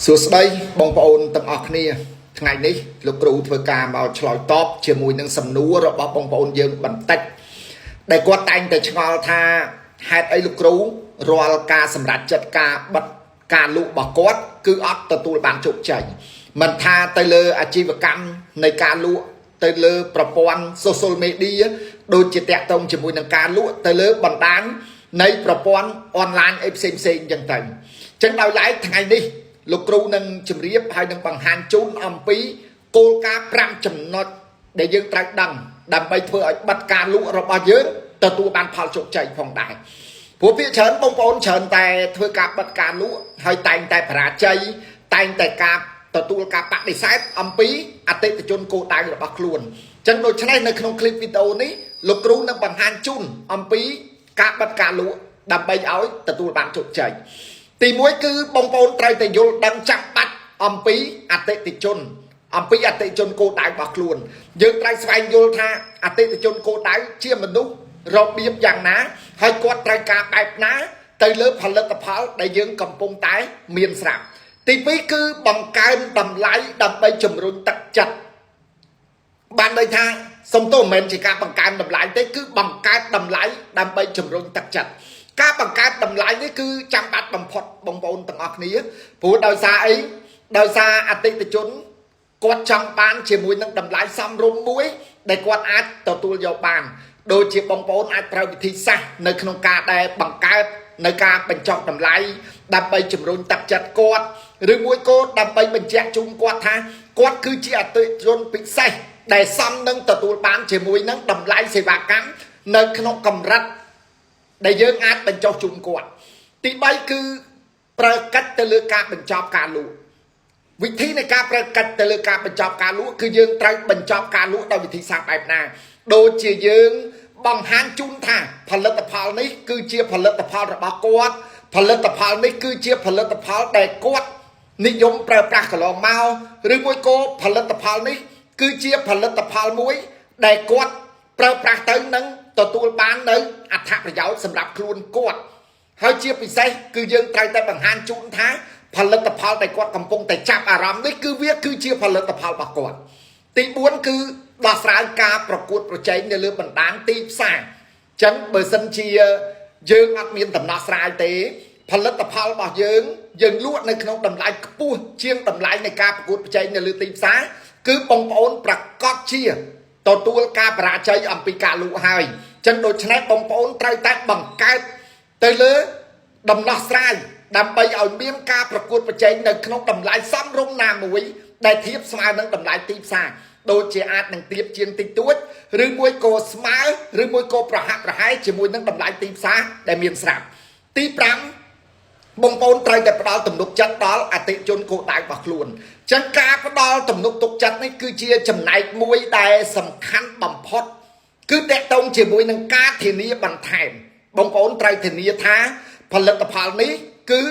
សួស្តីបងប្អូនទាំងអស់គ្នាថ្ងៃនេះលោកគ្រូធ្វើការមកឆ្លើយតបជាមួយនឹងសំណួររបស់បងប្អូនយើងបន្តិចដែលគាត់តែងតែឆ្ងល់ថាហេតុអីលោកគ្រូរាល់ការសម្រេចចិត្តការបិទការលក់របស់គាត់គឺអត់ទទួលបានជោគជ័យមិនថាទៅលើអាជីវកម្មនៃការលក់ទៅលើប្រព័ន្ធ social media ដូចជាតាក់ទងជាមួយនឹងការលក់ទៅលើបណ្ដាញនៃប្រព័ន្ធអនឡាញអីផ្សេងផ្សេងអញ្ចឹងទៅអញ្ចឹងដោយឡែកថ្ងៃនេះ លោកគ្រូនឹងជម្រាបហើយនឹងបង្ហាញជូនអំពីគោលការណ៍5ចំណុចដែលយើងត្រូវដឹងដើម្បីធ្វើឲ្យបិទការលក់របស់យើងទទួលបានផលជោគជ័យផងដែរព្រោះភាគច្រើនបងប្អូនច្រើនតែធ្វើការបិទការលក់ហើយតែងតែបរាជ័យតែងតែការទទួលការបដិសេធអំពីអតិថិជនគោលដៅរបស់ខ្លួនអញ្ចឹងដូច្នេះនៅក្នុងคลิปវីដេអូនេះលោកគ្រូនឹងបង្ហាញជូនអំពីការបិទការលក់ដើម្បីឲ្យទទួលបានជោគជ័យ ទីមួយគឺបងប្អូនត្រូវតែយល់ដឹងចាំបាច់អំពីអតិថិជន អំពីអតិថិជនគោលដៅរបស់ខ្លួនយើងត្រូវស្វែងយល់ថាអតិថិជនគោលដៅជាមនុស្សរបៀបយ៉ាងណាហើយគាត់ត្រូវការបែបណា ទៅលើផលិតផលដែលយើងកំពុងតែមានស្រាប់ទីពីរគឺបង្កើនតម្លៃដើម្បីជំរុញទឹកចិត្ត បានន័យថាសំទោសមិនមែនជាការបង្កើនតម្លៃទេគឺបង្កើតតម្លៃដើម្បីជំរុញទឹកចិត្តការបង្កើតតម្លៃនេះគឺចាំបាច់បំផុតបងប្អូនទាំងអស់គ្នាព្រោះដោយសារអីដោយសារអតិថិជនគាត់ចង់បានជាមួយនឹងតម្លៃសមរម្យមួយដែលគាត់អាចទទួលយកបានដូចជាបងប្អូនអាចប្រើវិធីសាស្ត្រនៅក្នុងការដែលបង្កើតនៅការបញ្ចុះតម្លៃដើម្បីជំរុញទឹកចិត្តគាត់ឬមួយក៏ដើម្បីបញ្ជាក់ជូនគាត់ថាគាត់គឺជាអតិថិជនពិសេសដែលសមនឹងទទួលបានជាមួយនឹងតម្លៃសេវាកម្មនៅក្នុងកម្រិតដែលយើងអាចបញ្ចុះជូនគាត់ទី3គឺប្រើកិច្ចទៅលើការបញ្ចប់ការលក់វិធីនៃការប្រើកិច្ចទៅលើការបញ្ចប់ការលក់គឺយើងត្រូវបញ្ចប់ការលក់ដោយវិធីសាស្ត្របែបណាដូចជាយើងបង្ហាញជូនថាផលិតផលនេះគឺជាផលិតផលរបស់គាត់ផលិតផលនេះគឺជាផលិតផលដែលគាត់និយមប្រើប្រាស់កន្លងមកឬមួយក៏ផលិតផលនេះគឺជាផលិតផលមួយដែលគាត់ប្រើប្រាស់ទៅនឹងទទួលបាននៅអត្ថប្រយោជន៍សម្រាប់ខ្លួនគាត់ហើយជាពិសេសគឺយើងត្រូវតែបង្ហាញជូនថាផលិតផលដែលគាត់កំពុងតែចាប់អារម្មណ៍នេះគឺវាគឺជាផលិតផលរបស់គាត់ទី4គឺដោះស្រាយការប្រកួតប្រជែងនៅលើបណ្ដាញទីផ្សារអញ្ចឹងបើសិនជាយើងអត់មានដំណោះស្រាយទេផលិតផលរបស់យើងយើងលក់នៅក្នុងតម្លៃខ្ពស់ជាងតម្លៃនៃការប្រកួតប្រជែងនៅលើទីផ្សារគឺបងប្អូនប្រកាសជាទទួលការបរាជ័យអំពីការលក់ហើយអញ្ចឹងដូច្នេះបងប្អូនត្រូវតែបង្កើតទៅលើដំណោះស្រាយដើម្បីឲ្យមានការប្រកួតប្រជែងនៅក្នុងតម្លៃសមរម្យណាមួយដែលធៀបស្មើនឹងតម្លៃទីផ្សារដូចជាអាចនឹងទៀបជាងតិចតួចឬមួយក៏ស្មើឬមួយក៏ប្រហាក់ប្រហែលជាមួយនឹងតម្លៃទីផ្សារដែលមានស្រាប់ទី5បងប្អូនត្រូវតែផ្ដល់ទំនុកចិត្តដល់អតិថិជនគោលដៅរបស់ខ្លួនអញ្ចឹងការផ្ដល់ទំនុកទុកចិត្តនេះគឺជាចំណែកមួយដែលសំខាន់បំផុតគឺតកតងជាមួយនឹងការធានាបន្ថែមបងប្អូនត្រូវធានាថាផលិតផលនេះគឺ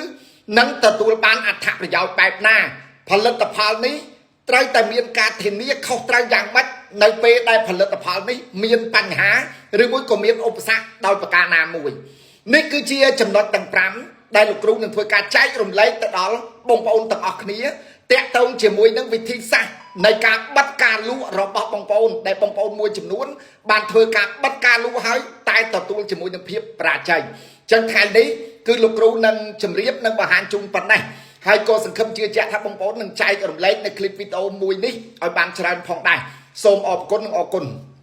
នឹងទទួលបានអត្ថប្រយោជន៍បែបណាផលិតផលនេះត្រូវតែមានការធានាខុសត្រូវយ៉ាងម៉េចនៅពេលដែលផលិតផលនេះមានបញ្ហាឬមួយក៏មានឧបសគ្គដោយប្រការណាមួយនេះគឺជាចំណុចទាំង5ដែលលោកគ្រូនឹងធ្វើការចែករំលែកទៅដល់បងប្អូនទាំងអស់គ្នាតាក់ទងជាមួយនឹងវិធីសាស្ត្រនៃការបិទការលក់របស់បងប្អូនដែលបងប្អូនមួយចំនួនបានធ្វើការបិទការលក់ហើយតែទទួលជាមួយនឹងភាពបរាជ័យអញ្ចឹងថ្ងៃនេះគឺលោកគ្រូនឹងជម្រាបនិងបង្ហាញជូនប៉ុណ្ណេះហើយក៏សង្ឃឹមជឿជាក់ថាបងប្អូននឹងចែករំលែកនៅคลิปវីដេអូមួយនេះឲ្យបានច្រើនផងដែរសូមអរគុណនិងអរគុណ។